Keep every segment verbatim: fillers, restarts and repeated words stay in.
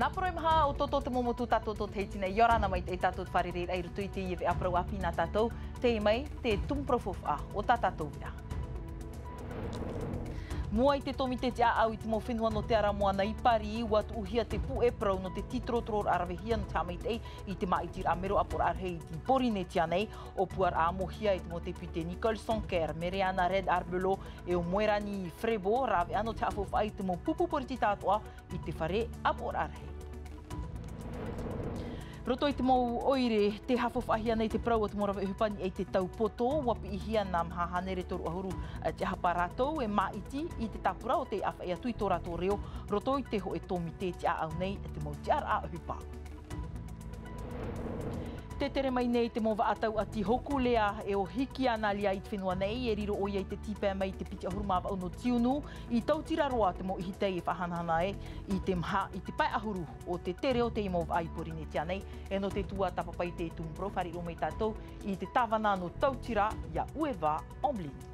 Nā poro e maha o toto te momotu tātou tō te hiti nei. ʻIa ora na mai te tātou te fārereiraʻa i roto i teie veʻa parau ʻāpī nā tātou, tei mai te tumu parau faufaʻa o tā tātou veʻa. Mua i te tōmite tiʻaʻau i te mau fenua nō te ara moana i Parī, ʻua tuʻuhia te puʻe parau nō te tītorotororaʻa ravehia nō te haʻamaitaʻi i te māʻitiraʻa mero ʻāpoʻoraʻa rahi i Pōrīnetia nei. ʻO puaraʻa amohia e te mau tēpite Nicole Sanquer, Mereana Reid-Arbelot, e ʻo Moerani Frébault, rāveʻa nō te haʻafaufaʻa i te mau pupu poritita atoʻa i te fare ʻāpoʻoraʻa rahi. Roto i te mau ʻoire, tē haʻafaufaʻahia nei te parau o te mau rave ʻohipa i niʻa i te tau poto, ʻua piʻihia nā maha hānere toru ʻahuru tiʻahapa rātou e māʻiti i te tāpura ʻo tei ʻāfaʻi atu i tō rātou reo, roto i te hōʻē tōmite tiʻaʻau nei te mau tiʻaraʻa ʻohipa. Tē tere mai nei te mau vaʻa tauati Hokulea e ʻo Hikianalia i te fenua nei, e riro ʻoia i te tīpae mai i te piti ʻahuru mā vaʻu nō tiunu, i tautira roa te mau ʻihitai e faʻahanahana ai i te maha, i te pae ʻahuru o te tere o teie mau vaʻa i Pōrīnetia nei. E nō te tuatāpapa i te tumu parau, fāriʻi roa mai tātou i te tāvana nō Tautira, ʻia Ueva Amblin.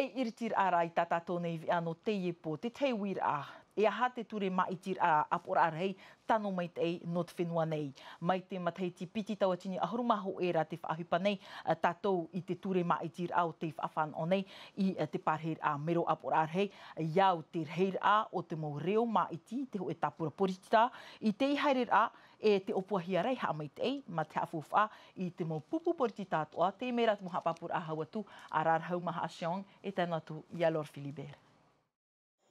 E iritiraʻa rā i tā tātou nei veʻa nō teie pō, te tahi uiraʻa, e aha te ture māʻitiraʻa ʻāpoʻoraʻa rahi tano maitaʻi nō te fenua nei. Mai te matahiti piti tauatini ʻahuru mā hōʻē rā tē faʻaʻohipa nei tātou i te ture māʻitiraʻa ʻo tei faʻafānaʻo nei i te parahiraʻa mero ʻāpoʻoraʻa rahi, ʻia au te rahiraʻa o te mau reo māʻiti i te hōʻē tāpura poritita, i te haereraʻa e te ʻōpuahia rahi haʻamaitaʻi, mā te haʻafaufaʻa i te mau pupu poritita atoʻa. Teie rā te mau haʻapāpūraʻa hau atu a Rarahau Maha Asiong, e tae noa atu ia Laure Philibert.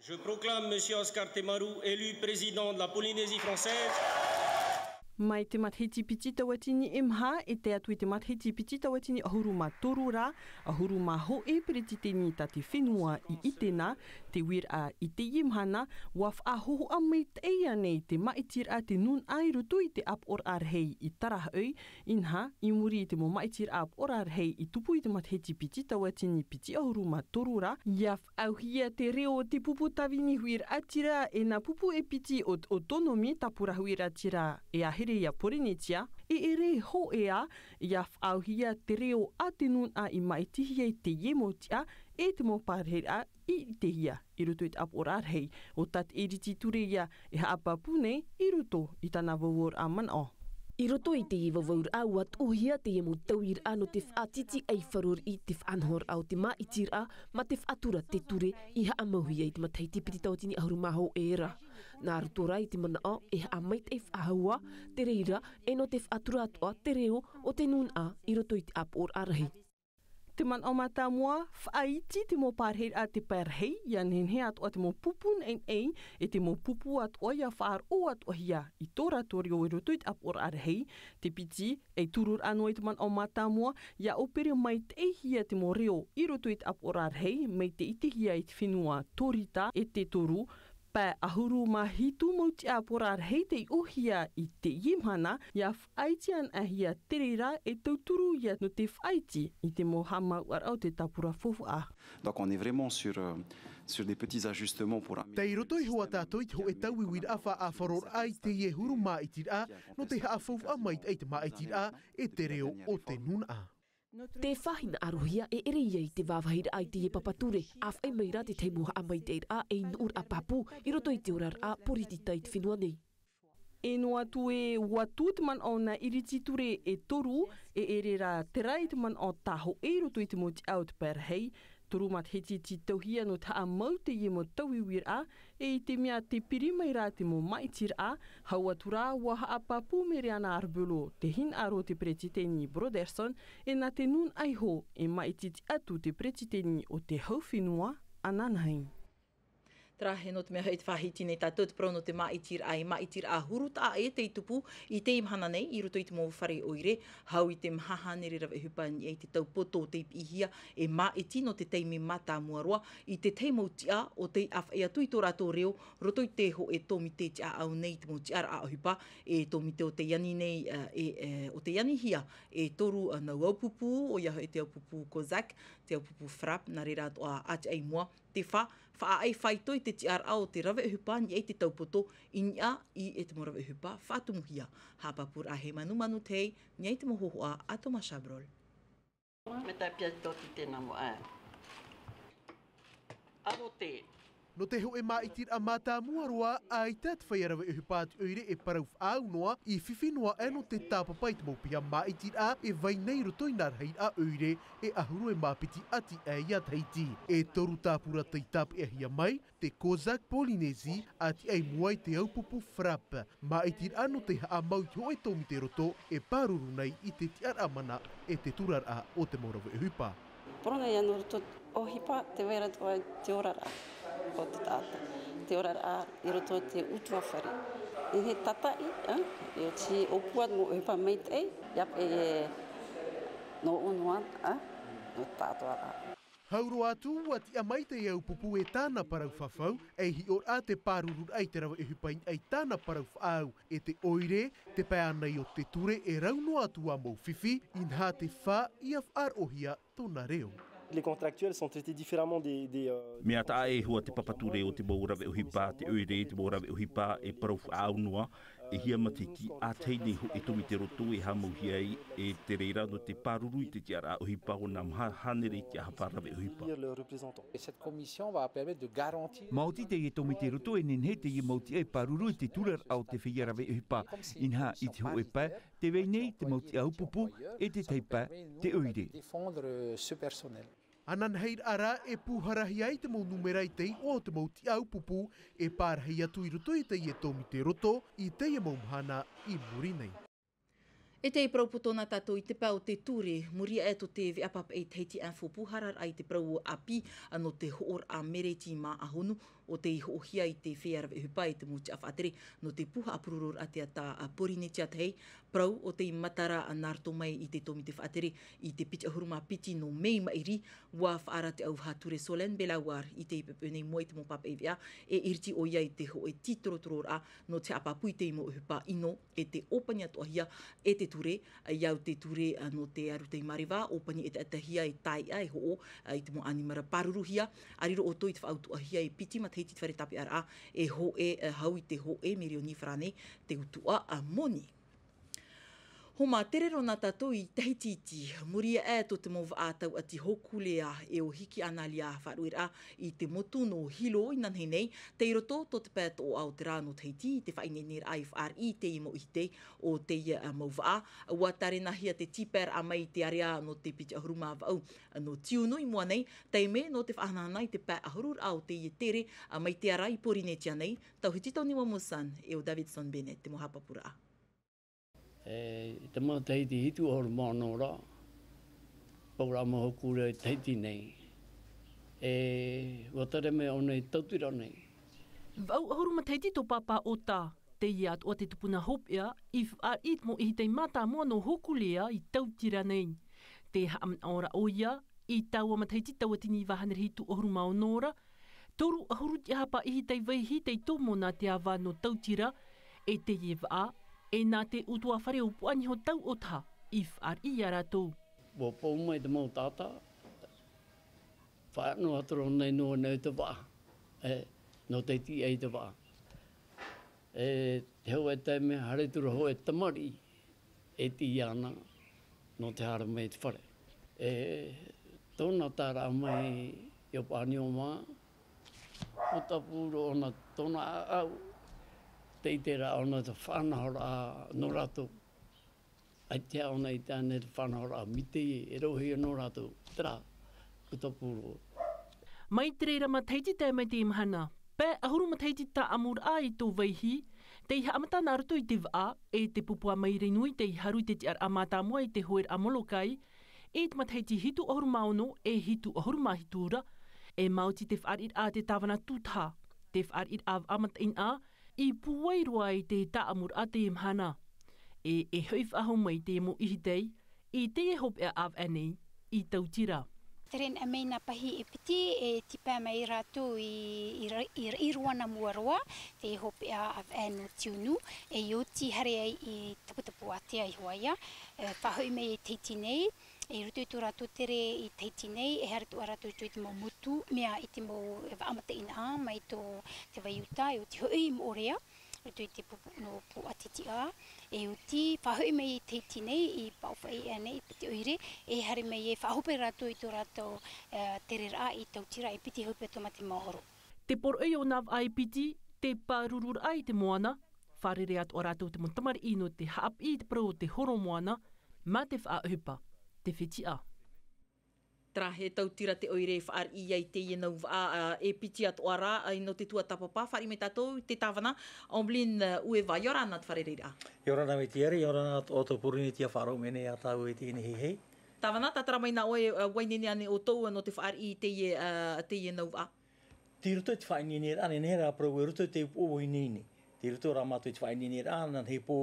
Je proclame Monsieur Oscar Temaru élu président de la Polynésie française. Mai te matahiti piti tauatini e maha, e tae atu i te matahiti piti tauatini ʻahuru mā toru rā, ʻahuru mā hōʻē peretiteni tā te fenua i ʻite na, te uiraʻa i teie mahana, ʻua faʻahōhoʻa maitaʻi nei te māʻitiraʻa te nūnaʻa i roto i te ʻāpoʻoraʻa rahi i Tarahaʻi, inaha, i muri i te mau māʻitiraʻa ʻāpoʻoraʻa rahi i tupu i te matahiti piti tauatini piti ʻahuru mā toru rā, ʻia faʻaauhia te reo o te pupu tāvini huiraʻatira e nā pupu e piti o te autonomie tāpura huiraʻatira e ʻahiahi a Pōrīnetia, e ʻere hōʻē ā, ʻia faʻaauhia te reo a te nūnaʻa i māʻitihia i teie mau tiʻa, e te mau parahiraʻa i ʻitehia i roto i te ʻāpoʻoraʻa rahi. ʻO tā te iriti ture ia e haʻapāpū nei i roto i tāna vauvauraʻa manaʻo. I roto i teie vauvauraʻa, ʻua tuʻuhia teie mau tauiraʻa nō te faʻatītīʻai fārerei i te faʻanahoraʻa o te māʻitiraʻa, mā te faʻatura te ture i haʻamauhia i te matahiti piti tauatini ʻahuru mā hōʻē rā. Nā roto rā i te manaʻo e haʻamaitaʻi faʻahou ā te reira, e nō te faʻatura atoʻa te reo o te nūnaʻa i roto i te ʻāpoʻoraʻa rahi. Te manaʻo mātāmua, faʻaiti te mau parahiraʻa te pae rahi, ʻia nehenehe atoʻa te mau pupu naʻinaʻi, e te mau pupu atoʻa ʻia faʻaroʻo atoʻahia i tō rātou reo i roto i te ʻāpoʻoraʻa rahi. Te piti, e tururaʻa noa i te manaʻo mātāmua, ʻia ʻōpere maitaʻihia te mau reo i roto i te ʻāpoʻoraʻa rahi, mai te ʻitehia i te fenua tōrita, e te toru, pae ʻahuru mā hitu mau tiʻa ʻāpoʻoraʻa rahi tei ʻōhia i teie mahana, ʻia faʻaiti anaʻe hia te reira e tauturu ia nō te faʻaiti i te mau haʻamāuʻaraʻa o te tāpura faufaʻa. Donc on est vraiment sur, euh, sur des petits ajustements pour améliorer. Tei roto iho ā tātou i te hōʻē tauiuiraʻa faʻaʻāfaroraʻa i teie huru māʻitiraʻa, nō te haʻafaufaʻa maitaʻi i te māʻitiraʻa e te reo o te nūnaʻa. Te faʻahinaʻarohia e ʻere ia i te vāvāhiraʻa i teie papa ture, ʻāfaʻi mai rā te tahi mau haʻamaitaʻiraʻa e nuʻuraʻa pāpū i roto i te oraraʻa poritita i te fenua nei. E noa atu ē, ʻua tū te manaʻo nā iriti ture e toru, e ʻere rā terā i te manaʻo tāhōʻē i roto i te mau tiʻa o te pae rahi. Toru matahiti tītauhia nō te haʻamau teie mau tauiuiraʻa, e i te mea tē piri mai rā te mau māʻitiraʻa, hau atu rā, ʻua haʻapāpū Mereana Arbelot, te hinaʻaro o te peretiteni Brotherson, e nā te nūnaʻa iho, e māʻititi atu te peretiteni o te hau fenua ananahi. Terā, e nō te mea hoʻi tē faʻahiti nei tātou te parau nō te māʻitiraʻa, e māʻitiraʻa huru taʻa ʻē tei tupu i teie mahana nei i roto i te mau fare ʻoire, hau i te maha hānere rave ʻohipa i niʻa i te tau poto tei piʻihia e māʻiti nō te taime mātāmua roa i te tahi mau tiʻa ʻo tei ʻāfaʻi atu i tō rātou reo roto i te hōʻē tōmite tiʻaʻau nei i te mau tiʻaraʻa ʻohipa, e tōmite o tei ani nei, ā, e, e, ʻo tei anihia e toru, ā, nau aupupu, ʻoia hoʻi te aupupu COSAC, te aupupu FRAPP, nā reira atoʻa ʻātiʻa i mua, te fā, faʻaʻai faito i te tiʻaraʻa o te rave ʻohipa i niʻa i te tau poto, i niʻa i e te mau rave ʻohipa faʻatumuhia. Haʻapāpūraʻa hei manumanu tei, i niʻa i te mau hōhoʻa a Thomas Chabrol. Me tā pia tō te tēnā mo ʻae. Aro te. Nō te hōʻē māʻitiraʻa mātāmua roa, ʻaita te feiā rave ʻohipa a te ʻoire e parau faʻaau noa, i fifi noa aʻe nō te tāpapa i te mau piha māʻitiraʻa e vai nei i roto i nā rahiraʻa ʻoire e ʻahuru e mā piti ʻati aʻe ia Tahiti. E toru tāpura tei tāpeʻahia mai, te COSAC Polynésie, a tiʻa i mua i te au pupu FRAPP. Māʻitiraʻa nō te haʻamau i te hōʻē tōmite roto e pāruru nei i te tiʻaraʻa mana e te turaraʻa o te mau rave ʻohipa. Poronetia nō roto ʻohipa te vera atoʻa te oraraʻa o te taʻata. Te oraraʻa i roto i te ʻutuāfare. E he tataʻi, ā, e oti ʻōpua mau ʻohipa maitaʻi, ia pe e nō ʻō noa, ā, nō te taʻatoʻaraʻa. Hau roa atu, ʻua tiʻa mai te au pupu e tāna parau fafau, ei hiʻoraʻa te pāruruaʻa i te rave ʻohipa i niʻa i tāna parau faʻaau e te ʻoire, te pae ānei o te ture e rau noa atu ā mau fifi, inaha te fā ia faʻaroʻohia tōna reo. Les contractuels sont traités différemment des, des, euh, Mea taʻa e hua te papa ture o te mau rave ʻohipa, te ʻoire, te mau rave ʻohipa e parau faʻaau noa, e hia matahiti, ʻa tahi nei hōʻē tōmite roto e haʻamauhia ai, e te reira nō te pāruru i te tiʻaraʻa ʻohipa o nā maha hānere i te ʻaha rave ʻohipa. Lire le représentant. Et cette commission va permettre de garantir. Maoti teie tōmite roto e nehenehe teie mau tiʻa e pāruru i te turaraʻa o te feiā rave ʻohipa. Inaha i te hōʻē pae, tē vai nei te mau tiʻa au pupu, e te tahi pae, te ʻoire. Défendre, euh, ce personnel. Ananahi rā e pūharahia ai te mau nūmera i te iʻoa o te mau tiʻa au pupu, e pārahi atu i roto i teie tōmite roto, i teie mau mahana i muri nei. E te parau poto nā tātou i te pae o te ture, muri aʻe tō te veʻa pāpaʻi Tahiti Info pūhararaʻa i te parau ʻāpī, nō te hoʻoraʻa mereti māʻa honu, ʻo tei hoʻohia i te feiā rave ʻohipa e te mau tiʻa faʻatere, nō te pū haʻapurororaʻa te ata a Porinetia Tahi, parau ʻo tei matara nā roto mai i te tōmite faʻatere i te piti ʻahuru mā piti nō Mei maʻiri, ʻua faʻaara te ʻauvaha ture Solène Belawar i te pepe nei mua i te mau pāpaʻi veʻa, e iriti ʻoia i te hōʻē tītorotororaʻa nō te haʻapāpū i te mau ʻohipa ʻino, e te ʻōpani atoʻahia e te ture, i au te ture, ā, nō te aru tei mareva, ʻōpani e taʻetahia e tāiʻa e hoʻo, ā, i te mau ʻanimara pāruruhia, ā riro ʻoutou i te faʻautuʻahia e piti matahiti te fare tāpeʻaraʻa, e hōʻē, ā, hau i te hōʻē mirioni farāne te utuʻa, ā, moni. Homa, tere roa nā tātou i Tahiti iti, muri aʻe tō te mau vaʻa tauati Hokulea e ʻo Hikianalia faʻarueraʻa i te motu nō Hilo inanahi nei, tei roto tō te pae toʻoʻa o te rā nō Tahiti, i te faʻaineineraʻa i fāriʻi i teie mau ʻihi tei o teie, ā, mau vaʻa. ʻUa tārenahia te tīpaeraʻa mai i te area nō te piti ʻahuru mā vaʻu nō Tiunu i mua nei, taime nō te faʻahanahana i te pae ʻahururaʻa o teie tere, ā, mai te ara i Porinetia nei, Tauhiti Tony Wamusan e ʻo Davidson Bennett te mau haʻapapūraʻa. E, i te matahiti hitu ʻahuru mā ono ra, pauraʻa mau Hokulea i Tahiti nei. E, ʻua tere mai ʻōna i Tautira nei. Vaʻu ʻahuru matahiti tō Pāpā Ota, teie atoʻa te tupuna hopeʻa, i fāriʻi i te mau ʻihi tei mātāmua nō Hokulea i Tautira nei. Tē haʻamanaʻo ra ʻoia, i taua matahiti tauatini iva hānere hitu ʻahuru mā ono ra, toru ʻahuru te ʻahapa ʻihi tei vaihi tei tomo nā te ava nō Tautira, e teie vaʻa, e nā te ʻutuāfare o Puʻaniho Tauʻotaha i fāriʻi ia rātou. ʻUa pou mai te mau taʻata, faʻaea noa atu ra nei noa nei te vaʻa, e, nō te tiʻa i te vaʻa. E te hau e taime haere atu ra hōʻē tamariʻi e tiʻa ana nō te haere mai i te fare. E tōna taeraʻa mai i ʻō Puʻaniho mā, ʻua tapū roa ʻōna tōna ʻāʻau, tē ʻite ra ʻōna te faʻanahoraʻa nō rātou. ʻAita ʻōna i ʻite ānei te faʻanahoraʻa mai teie e roʻohia nō rātou, terā, ʻua tapū roa. Mai te reira matahiti tae mai teie mahana, pae ʻahuru matahiti tāʻamuraʻa i tō vaihi, tei haʻamata nā roto i te vaʻa, e te pupu a Mairi Nui tei haru i te tiʻaraʻa mātāmua i te hoeraʻa Molokai, i te matahiti hitu ʻahuru mā ono e hitu ʻahuru mā hitu ra, e maoti te fāriʻiraʻa a te tāvana tūtaha, te fāriʻiraʻa vaʻa mataʻeinaʻa, i pūai roa i te tāʻamuraʻa teie mahana. E, e hoʻi faʻahou mai te mau ʻihi tei, i teie hopeʻa ʻāvaʻe nei, i Tautira. Tere anaʻe mai nā pahi e piti, e tīpae mai rātou i, i ra-, i ra-, i Ruana Muaroa, te hopeʻa ʻāvaʻe nō Tiunu, e i oti haere ai i Taputapuātea iho ā ia, e, faʻahoʻi mai i Tahiti nei, i roto i tō rātou tere i Tahiti nei, e haere atu ā rātou i roto i te mau motu, mea i te mau vaʻa mataʻeinaʻa, mai tō te vai uta, e oti hoʻi i Moʻorea, roto i te pupu nō Pūʻatitiʻa, E oti, faʻahoʻi mai i Tahiti nei, i Paʻofaʻi nei, i te ʻoire, e haere mai e faʻahope rātou i tō rātou, e, tereraʻa i Tautira, e piti hope tōmate maoro. Te poroʻi o nā vaʻa e piti, te pārururaʻa i te moana, fārerei atoʻa rātou te mau tamariʻi nō te haʻapiʻi i te parau o te horo moana, mā te faʻaʻohipa, te fetiʻa. Terā, e Tautira te ʻoire e fāriʻi ai teie nau vaʻa, ā, e piti atoʻa rā, ā, nō te tuatāpapa, fāriʻi mai tātou te tāvana, Amblin, ā, Ueva, ʻia ora na te fārereiraʻa. ʻIa ora na mai te reira, ʻia ora na tō, tō Pōrīnetia faʻaroʻo mai nei ā tāua i teie nei heihei. Tāvana, tātara mai nā ʻoe, ā, ʻua ineine ānei ʻoutou, ā, nō te fāriʻi i teie, ā, teie nau vaʻa? Tei roto i te faʻaineineraʻa, nehenehe rā parau e roto i te upoʻo ʻua ineine. Tei roto rā mātou i te faʻaineineraʻa, nā hepō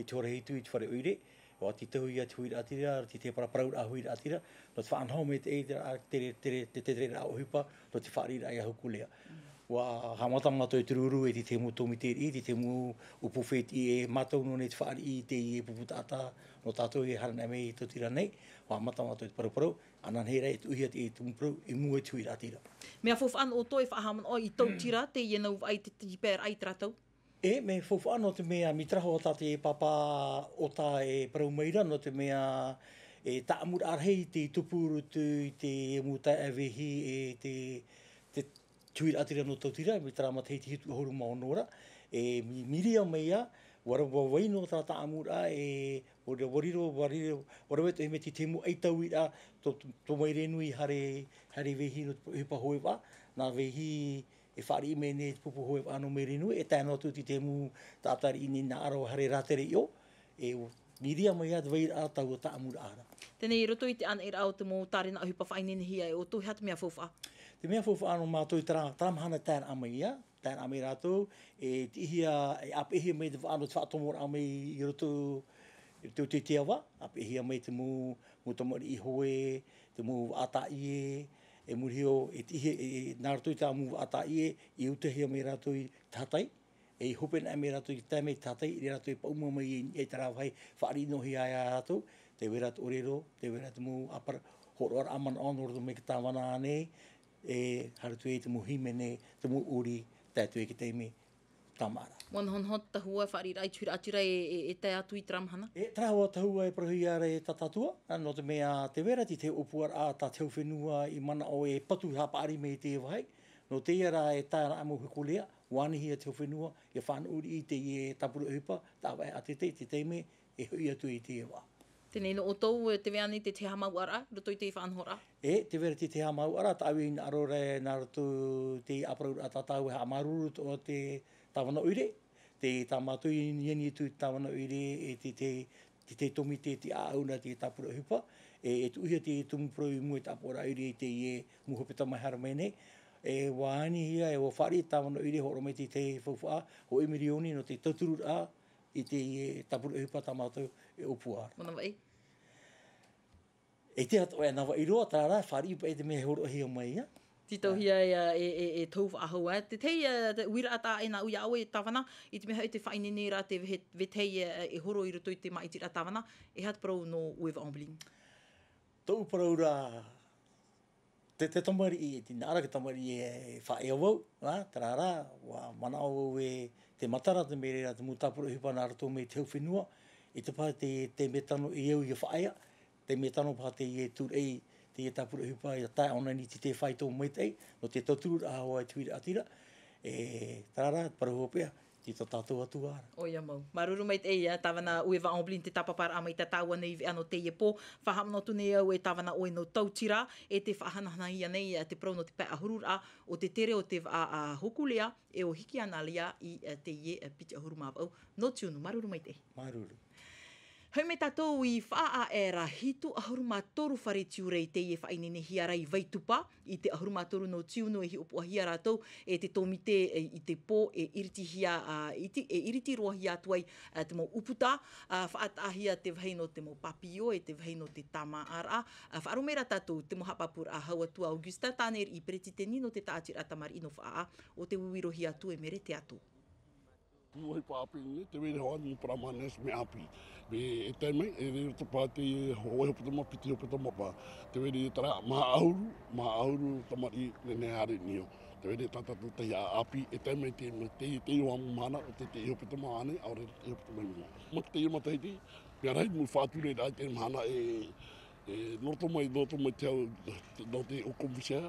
i te hora hitu i te fare ʻoire, ʻua tītauhia te huiraʻatira, te, te paraparauraʻa huiraʻatira, nō te faʻanaho mai te, te, te, te, te, te, te tereraʻa ʻohipa, nō te fāriʻiraʻa ia Hokulea. ʻUa haʻamata mātou e tururu e te tahi mau tōmite riʻi, te tahi mau ʻupu fētiʻi e mātau noa nei te fāriʻi i teie pupu taʻata nō tātou e haere mai i Tautira nei, ʻua haʻamata mātou e te paraparau, ā, nehenehe rā e tuʻuhia te, te tumu parau, i mua i te huiraʻatira. Mea faufaʻa nō ʻoutou e faʻahaʻamanaʻo i Tautira, teie nau vaʻa i te, te paeraʻa i terā tau? E, mea faufaʻa nō te mea, mai terā hoʻi tā te pāpā ʻota e parau mai ra, nō te mea, e tāʻamuraʻa rahi tei tupu i roto i te mau taeaʻe vāhi, e te, te huiraʻatira nō Tautira, mai terā matahiti hitu ʻahuru mā ono ra, e mi-, miria mai ā, ʻua ra-, ʻua vai noa terā tāʻamuraʻa, e ʻua ra-, ʻua riro, ʻua riro, ʻua rave atoʻa mai te, te mau ʻaitauiraʻa, tō, tō, tō Maireinu i haere, haere vāhi nō te ʻohipa hoe vaʻa, nā vāhi e fāriʻi mai nei te pupu hoe vaʻa nō Maireinu, e tae noa atu i te mau taʻata riʻi nei nā ʻaro haere rātere i ʻō, e miria mai ā te vairaʻa taua tāʻamuraʻa ra. Teie nei i roto i te ʻānaʻiraʻa o te mau tārena ʻohipa faʻaineinehia e ʻoutou, e aha te mea faufaʻa? Te mea faufaʻa nō mātou i terā, terā mahana e taeraʻa mai ā, taeraʻa mai rātou, e tiʻihia, e ʻāpeʻehia mai te vaʻa nō te faʻatomoraʻa mai i roto, i roto i te ava, ʻāpeʻehia mai te mau, mau tamariʻi hoe, te mau vaʻa tāʻie, e muri iho, e tiʻihia, e, e, nā roto i tā mau vaʻa tāʻie, i utahia mai rātou i tahatai, e i hope anaʻe mai rātou i te taime i tahatai, i reira rātou e paʻuma mai i, i terā vāhi fāriʻi noa hia ia rātou, tē vai ra te ʻōrero, tē vai ra te mau ʻāpara, hōroʻaraʻa manaʻo nō roto mai te tāvana nei, e haere atu ai te mau hīmene, te mau ʻori, tae atu ai i te taime tāmāʻaraʻa. ʻUa nahonaho te tahua fāriʻiraʻa i te huiraʻatira e, e, e tae atu i terā mahana? E, terā hoʻi tahua e parauhia ra e tā tātou, ā, nō te mea tē vai ra te, te ʻōpuaraʻa tā te hau fenua i manaʻo e patu haʻapaʻari mai i teie vāhi, nō teie rā e taeraʻa mau Hokulea, ʻua anihia te hau fenua, ʻia faʻanuʻu riʻi i teie tāpura ʻohipa, tāvaʻe ʻāteatea, i te taime e hoʻi atu i teie vaʻa. Teie nei nō ʻoutou, e tē vai ānei te, te haʻamāuʻaraʻa, i roto i te faʻanahoraʻa? E, tē vai ra te, te haʻamāuʻaraʻa, tāʻu i hinaʻaro ra, nā roto i te ʻāparauraʻa tā tāua e haʻamāuruuru atoʻa te tāvana ʻoire, te, tā mātou i, i ani atu i te tāvana ʻoire, e te, te, te, te tōmite, te ʻāʻau nā te tāpura ʻohipa, e, e tuʻuhia te tumu parau i mua i te ʻāpoʻoraʻa ʻoire i teie mau hepetoma e haere mai nei, e ʻua anihia, e ʻua fāriʻi te tāvana ʻoire, hōroʻa mai te, te faufaʻa, hōʻē mirioni nō te tautururaʻa i teie tāpura ʻohipa tā mātou e ʻōpua ra. Manavaʻi? E te atoʻa e navaʻi roa, terā rā, fāriʻi paʻi te mea e hōroʻahia mai, ā. Tītauhia e, e, e, e tohu faʻahou, ā. Te tahi, ā, te uiraʻa atoʻa e nā ʻu ia ʻoe tāvana, i te mea hoʻi te faʻaineine ra te vehe-, vetahi, ā, e horo i roto i te māʻitiraʻa tāvana, e aha te parau nō Ueva Amblin? Tōʻu parau ra, te, te tamariʻi, e tīnaʻa ra te tamariʻi e faʻaea vau, ā, terā rā, ʻua manaʻo vau e te matara te mea ra te mau tāpura ʻohipa nā roto mai te hau fenua, i te pae te, te mea tano e au ʻia faʻaea, te mea tano paha teie tūraʻi, teie tāpura ʻohipa ʻia tae ʻōna i te, te faito maitaʻi, nō te tautururaʻa hoʻi i te huiraʻatira, e, terā rā, parau hopeʻa, i tō tātou Atua ra. ʻOia mau. Māuruuru maitaʻi, ā, tāvana Ueva Amblin te tāpaparaʻa mai tā tāua nei veʻa nō teie pō. Faʻahaʻamanaʻo atu nei au e tāvana ʻoe nō Tautira, e tē faʻahanahanahia nei, ā, te parau nō te pae ʻahururaʻa o te tere o te vaʻa, ā, Hokulea, e ʻo Hikianalia i, ā, teie, ā, piti ʻahuru mā vaʻu nō tiunu. Māuruuru maitaʻi. Māuruuru. Hoʻi mai tātou i Faʻaʻaera, hitu ʻahuru mā toru fare tiurai teie e faʻaineinehia ra i Vaitupa, i te ʻahuru mā toru nō tiunu e hiʻopoʻahia rātou e te tōmite, e, i te pō e iritihia, ā, iti-, e iriti roahia atu ai, ā, te mau ʻūputa, ā, faʻataʻahia te vāhi nō te mau pāpio e te vāhi nō te tāmāʻaraʻa, ā, faʻaroʻo mai ra tātou te mau haʻapāpūraʻa hau atu ā Augustin Taneri, peretiteni nō te tāʻatiraʻa tamariʻi nō Faʻaʻā, ʻo tē uiuirohia atu e Mere Teato. Te mau ʻohipa ʻāpī nei, tē vai ra hoʻi ānei paramanes mea ʻāpī. Mea e tae mai, e riro te pā te hōʻē hepetoma, piti hepetoma paha. Tē vai ra terā, maha ʻahuru, maha ʻahuru tamariʻi nehenehe e haere i niʻa. Te vai ra tā tātou tahi ʻāpī, e tae mai te, te, te iʻoa mau mahana, o te, te iʻoa pito mahana, ʻaore te iʻoa pito mai mua. Mai te iʻoa matahiti, mea rahi mau faʻatureraʻa i te mahana e, e, nō roto mai, nō roto mai te au, nō te ʻo Komisea,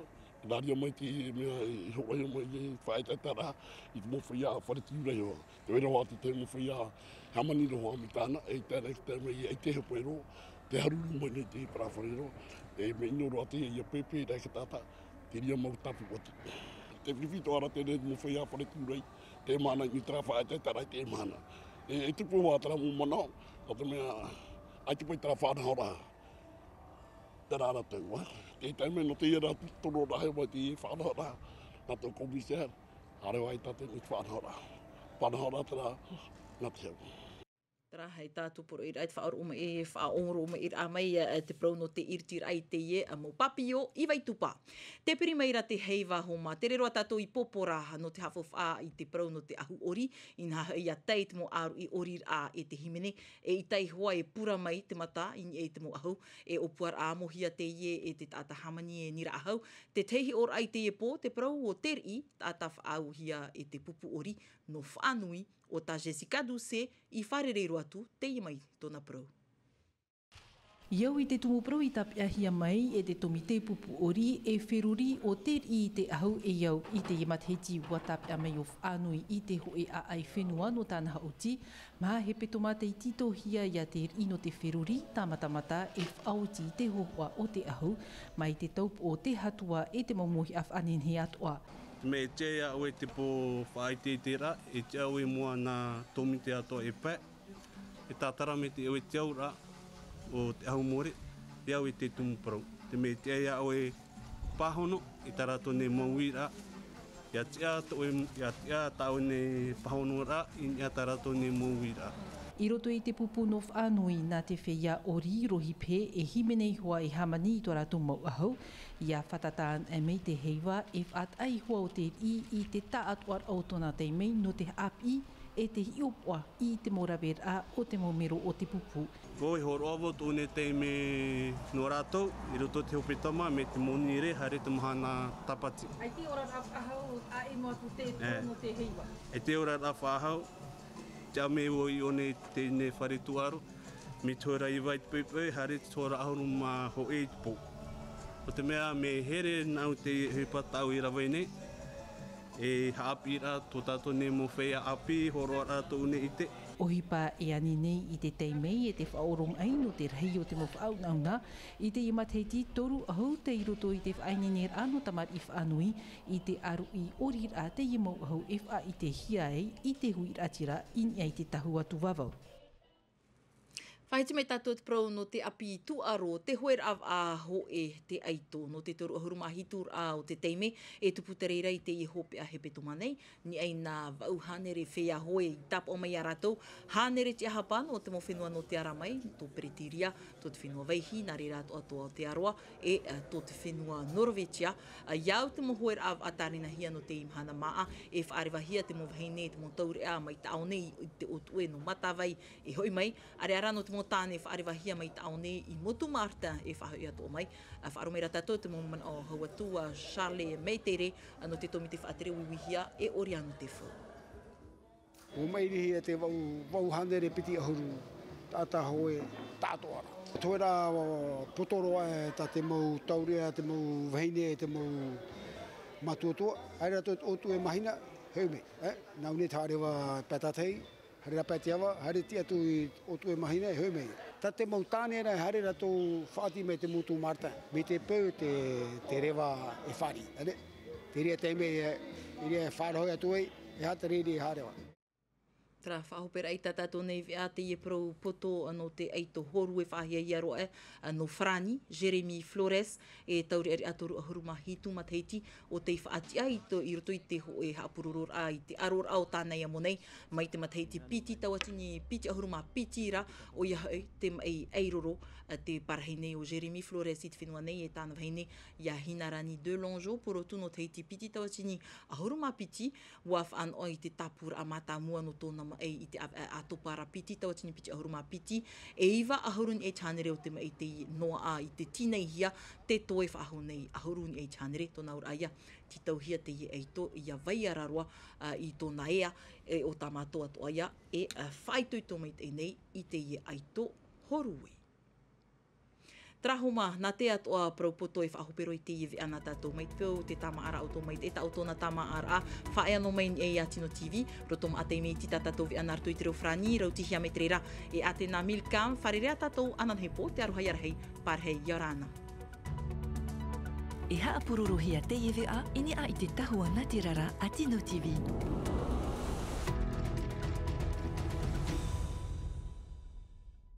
nā reira mai te mea i hōroʻahia mai e faʻaetaetaeraʻa, i te mau feiā fare tiurai hoa. Te vai ra hoʻi te tahi mau feiā hāmani roa mai tāna, e tae ra i te taime ia i te hope roa, te haruru mai nei te parau fare roa, e mea ʻino roa te ia pēpē ra i te taʻata, te reira mau tāpū atu. Te fifi atoʻa ra te reira mau feiā fare tiurai, te mahana i terā faʻaetaetaeraʻa i te mahana. E, e tupu hoʻi terā mau manaʻo, nō te mea, ʻaita paʻi terā faʻanahoraʻa. Terā rātou, ā. Te taime nō te ia rā tō rātou rahi mai te faʻanahoraʻa, nā tō Komisea, ʻaore hoʻi tā te faʻanahoraʻa. Faʻanahoraʻa terā, nā te hau. Terā, hei tā te poroʻi ra, e te faʻaroʻo mai, e faʻaroʻo mai ra mai, e, te parau nō te ʻiritiraʻa i teie, e, mau pāpio i Vaitupa. Tē piri mai ra te heiva homa, tere roa tātou i pōpō ra, nō te haʻafaufaʻa i te parau nō te ʻahu ʻori, inaha ia tae i te mau ʻāruʻi ʻoriraʻa e te hīmene, e ʻita iho ā e pura mai te mata i niʻa i te mau ʻahu, e ʻōpuaraʻa amohia teie e te taʻata hāmani e Nira Ahau, te tahi hiʻoraʻa i teie pō, te parau o te riʻi, taʻata faʻaauhia e te pupu ʻori, nō Faʻanui, ʻo tā Jessica Doucet i fārerei roa atu, teie mai tōna parau. I au i te tumu parau i tāpeʻahia mai e te tōmite pupu ʻori e feruri ʻo te riʻi i te ʻahu e au i teie matahiti ʻua tāpeʻa mai ʻo Faʻanui i te hōʻē ʻāʻai fenua nō tāna haʻuti, maha hepetoma tei tītauhia ia te riʻi nō te feruri, tāmatamata e faʻaoti i te hōhoʻa o te ʻahu, mai te taupoʻo o te Atua e te mau mōhiʻa faʻanehenehe atoʻa. Mea tiʻa iā ʻoe te pō faʻaʻiteʻiteraʻa, e tiʻa ʻoe i mua nā tōmite atoʻa e pae, e tātara mai te ʻoe te auraʻa o te ʻahu more, i au i te tumu parau. Te mea tiʻa iā ʻoe pāhono, i tā rātou nei mau uiraʻa, ia tiʻa tō ʻoe, ia tiʻa tā ʻoe nei pāhonoraʻa, i niʻa i tā rātou nei mau uiraʻa. I roto i te pupu nō Faʻanui, nā te feiā ʻori Rohi Pehe e hīmene iho ā e hāmani i tō rātou mau ʻahu, ia fātata anaʻe mai te heiva e faʻataʻa iho ā o te riʻi i te taʻatoʻaraʻa o tōna taime nō te haʻapiʻi e te hiʻopoʻa i te mau raveraʻa o te mau mero o te pupu. ʻO e hōroʻa vau tōʻu nei taime nō rātou, i roto i te hepetoma, mai te Mōnite, haere te mahana Tāpati. ʻAita e oraraʻa faʻahou, ʻaita e noa atu te, e, tō nō te heiva. ʻAita e oraraʻa faʻahou, tiʻa mai vau i ʻō nei teie fare tūʻaro, mai te hora iva i te poʻipoʻi, haere te hora ʻahuru mā hōʻē i te pō. ʻO te mea, mea here nāʻu te ʻohipa tāʻu i rave nei, e haʻapiʻiraʻa tō tātou nei mau feiā ʻāpī, hōroʻaraʻa tōʻu nei ʻite. ʻOhipa e ani nei i te taime e te faʻaoromaʻi nō te rahi o te mau faʻaunauna i teie matahiti toru ʻahu tei roto i te faʻaineineraʻa nō tamariʻi Faʻanui i te ʻāruʻi ʻoriraʻa teie mau ʻahu e faʻaʻitehia ai i te huiraʻatira i niʻa i te tahu atu vavau. Faʻaʻite mai tātou te parau nō te ʻāpī tūʻaro, te hoeraʻa vaʻa hōʻē te ʻaito, nō te toru ʻahuru mā hitu raʻa o te taime, e tupu te reira i teie hopeʻa hepetoma nei, i niʻa i nā vaʻu hānere feiā hoe i tāpaʻo mai iā rātou, hānere tiʻahapa nō te mau fenua nō te ara mai, tō Peretīria, tō te fenua Vaihi, nā reira atoʻa tō Aotearoa, e, ā, tō te fenua Norovetia. Ā, i au te mau hoeraʻa vaʻa tārenahia nō teie mahana māʻa, e faʻarevahia te mau vahine, te mau taureʻa mai Taʻaone i te ʻōtuʻe nō Matavai, e hoʻi mai, ʻāreʻa rā nō te mau tāne e faʻarevahia mai Taʻaone i Motu Martin e faʻahoʻi atoʻa mai. Ā, faʻaroʻo mai ra tātou te mau manaʻo hau atu a Charles Maitere, ā, nō te tōmite faʻatere uiuihia e ʻori anō te fau. ʻUa maʻirihia te vaʻu, vaʻu hānere piti ʻahuru taʻata hoe taʻatoʻaraʻa. Te hoeraʻa poto roa e tā te mau taureʻa, te mau vahine, te mau mātuatua, haere rātou i te ʻōtuʻe mahina, hoʻi mai, e, nāu nei te haʻareva pae tātahi, haere rā pae te ava, haere tiʻa atu i te ʻōtuʻe mahina, e hoʻi mai. Tā te mau tāne rā, haere rātou faʻaoti mai te Motu Martin, mai te peu te, te reva e fāriʻi, ʻaita. Te reira taime, e, i reira e faʻarohi atu ai, e aha te reira e haʻareva. Terā faʻahoperaʻa i tā tātou nei veʻa teie parau poto nō te ʻaito hōru e faʻahiahia roa, ā, nō Farāni, Jérémy Flores, e taureʻareʻa toru ʻahuru mā hitu matahiti, ʻo tei faʻatiʻa i tō, i roto i te hōʻē haʻapurororaʻa i te ʻaroraʻa o tāna ia moni, mai te matahiti piti tauatini piti ʻahuru mā piti ra, ʻoia hoʻi te maʻi ʻairoro, ā, te parahi nei o Jérémy Flores i te fenua nei e tāna vahine, ia Hinarani Delangeau, porotu nō Tahiti piti tauatini ʻahuru mā piti, ʻua faʻanoʻa i te tāpūraʻa mātāmua nō tōna Maʻi i te ʻātopa ra piti, tauatini piti ʻahuru mā piti, e iva ʻahuru niʻa i te hānere o te maʻi tei noaʻa i te tīnaʻihia, te toe faʻahou nei ʻahuru niʻa i te hānere, tōna auraʻa ia, tītauhia teie ʻaito ia vai ara roa i tōna ea, e o tā mātou atoʻa ia e faʻaitoito maitaʻi nei i teie ʻaito horue. Tarahoma, nā te atoʻa parau poto e faʻahope roa i teie veʻa nā tātou mai te peu te tāmāʻaraʻa o tō maitaʻi, tā ʻoutou nā tāmāʻaraʻa, faʻaea noa mai niʻa iā Tino TV, roto maʻa taime iti tā tātou veʻa nā roto i te reo farāni, rautihia mai te reira e Atena Milcam, fārerei ā tātou ananahi pō, te aroha ia rahi, pārahi ia ora na. E haʻapurorohia teie veʻa i niʻa i te tahua nā te rara a Tino TV.